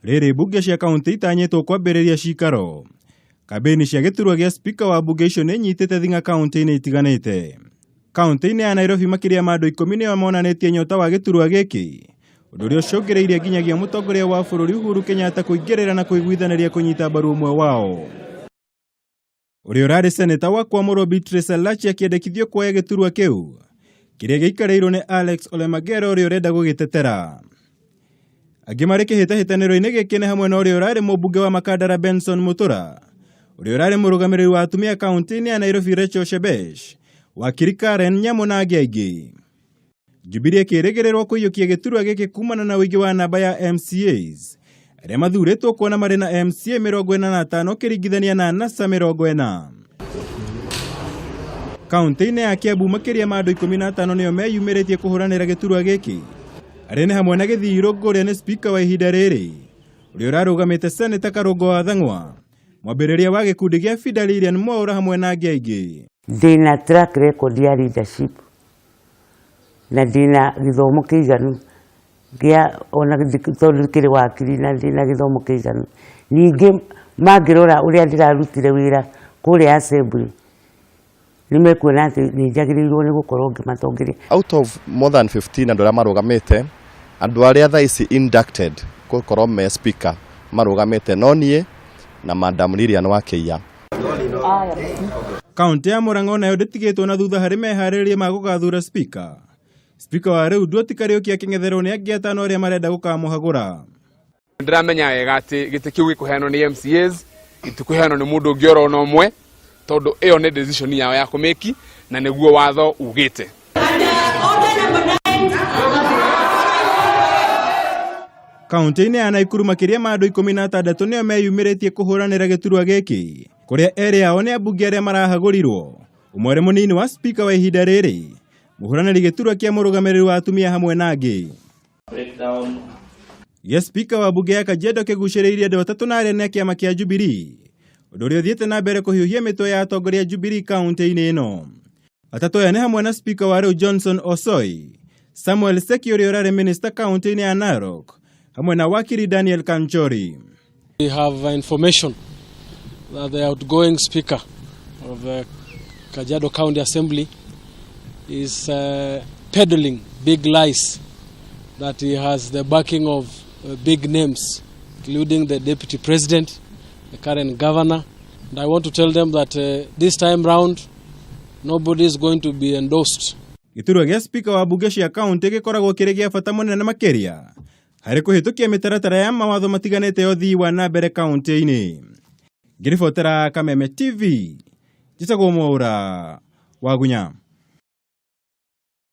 Rĩrĩ mbunge cia kaunti itanyĩtwo kwambĩrĩria cikaro. Kambĩini cia gĩturwa gĩa spika wa mbunge icio nĩ inyitĩte thing'a kaunti-inĩ itiganĩte. Kaunti-inĩ ya Nairobi makĩria ma andũ ikũmi nĩo monanĩtie nyota wa gĩturwa gĩkĩ, ũndũ ũrĩa ũcũngĩrĩirie nginyagia mũtongoria wa bũrũri Uhuru Kenyatta kũingĩrĩra na kũiguithanĩria kũnyita mbaru ũmwe wao. Ũrĩa ũrarĩ seneta wa kwamũrwo Beatrice Elachi akĩendekithio kuoya gĩturwa kĩu kĩrĩa gĩikarĩirwo nĩ Alex Ole Magero ũrĩa ũrenda gũgĩtetera. Angĩ marĩ kĩhĩtahĩtanĩro-inĩ gĩkĩ nĩ hamwe na ũrĩa ũrarĩ mũmbunge wa Makandara Benson Mutura, ũrĩa ũrarĩ mũrũgamĩrĩri wa atumia kaunti-inĩ ya Nairobi Rachel Shebesh, wakiri Karen Nyamu na angĩ aingĩ. Jubilee ĩkĩrĩgĩrĩrwo kũiyũkia gĩturwa gĩkĩ kumana na ũingĩ wa namba ya MCAs arĩa mathurĩtwo kuona marĩ na MCA 45 ũkĩringithania na NASA 40. Kaunti-inĩ ya Kiambu makĩria ma andũ 15 nĩo meyumĩrĩtie kũhũranĩra gĩturwa gĩkĩ arĩa nĩ hamwe na Gĩthii Irũngũ ũrĩa nĩ spika wa ihinda rĩrĩ ũrĩa ũrarũgamĩte Seneta Karũngo wa Thang'wa, mwambĩrĩria wa gĩkundi gĩa FIDA Lilian Mwaũra hamwe na angĩ aingĩ. Ndĩna track record ya leadership na ndĩna gĩthomo kĩiganu gĩa ona tondũ ndikĩrĩ wakiri na ndĩna gĩthomo kĩiganu. Ningĩ mangĩrora ũrĩa ndĩrarutire wĩra kũrĩa assembly nĩ mekuona atĩ nĩ njagĩrĩirwo nĩ gũkorwo ngĩmatongoria. Out of more than 15 andũ arĩa marũgamĩte, andũ arĩa thaa ici inducted gũkorwo me speaker marũgamĩte no niĩ na Madam Lilian Wakĩiya. Kaunti ya Murang'a nayo ndĩtigĩtwo na thutha harĩ meharĩrĩria ma gũgathura spika. Spika wa rĩu Nduati Kariũki akĩng'etherwo nĩ angĩ atano arĩa marenda gũkamũhagũra. Ndĩramenya wega atĩ gĩtĩ kĩu gĩkũheanwo nĩ MCAs, gĩtikũheanwo nĩ mũndũ ũngĩ oro na ũmwe, tondũ ĩyo nĩ decision yao ya kũmĩki na nĩguo watho ugĩte. Kaunti-inĩ ya Naikuru makĩria ma andũ 16 nĩo meyumĩrĩtie kũhũranĩra gĩturwa gĩkĩ, kũrĩa erĩ ao nĩ ambunge arĩa marahagũrirwo, ũmwe arĩ mũnini wa spika wa ihinda rĩrĩ, mũhũranĩri gĩturwa kĩa mũrũgamĩrĩri wa atumia hamwe na angĩ. Gĩa spika wa mbunge ya Kajiado kĩgucĩrĩirie andũ atatũ na arĩa nĩ a kĩama kĩa Jubilee, ũndũ ũrĩa ũthiĩte na mbere kũhiũhia mĩtwe ya atongoria a Jubilee kaunti-inĩ ĩno. Atatũ aya nĩ hamwe na spika wa rĩu Johnson Osoi, Samuel Seki ũrĩa ũrarĩ minista kaunti-inĩ ya Narok, hamwe na wakiri Daniel Kanchori. We have information that the outgoing speaker of the Kajiado County Assembly is peddling big lies that he has the backing of big names, including the deputy president, the current governor. And I want to tell them that this time round, nobody is going to be endorsed. Gĩturwa gĩa spika wa mbunge cia kaunti gĩkoragwo kĩrĩ gĩa bata mũnene makĩria harĩ kũhĩtũkia mĩtaratara ya mawatho matiganĩte ya ũthii wa na mbere kaunti-inĩ. Ngĩribotera Kameme TV, njĩtagwo Mwaũra Wagunya.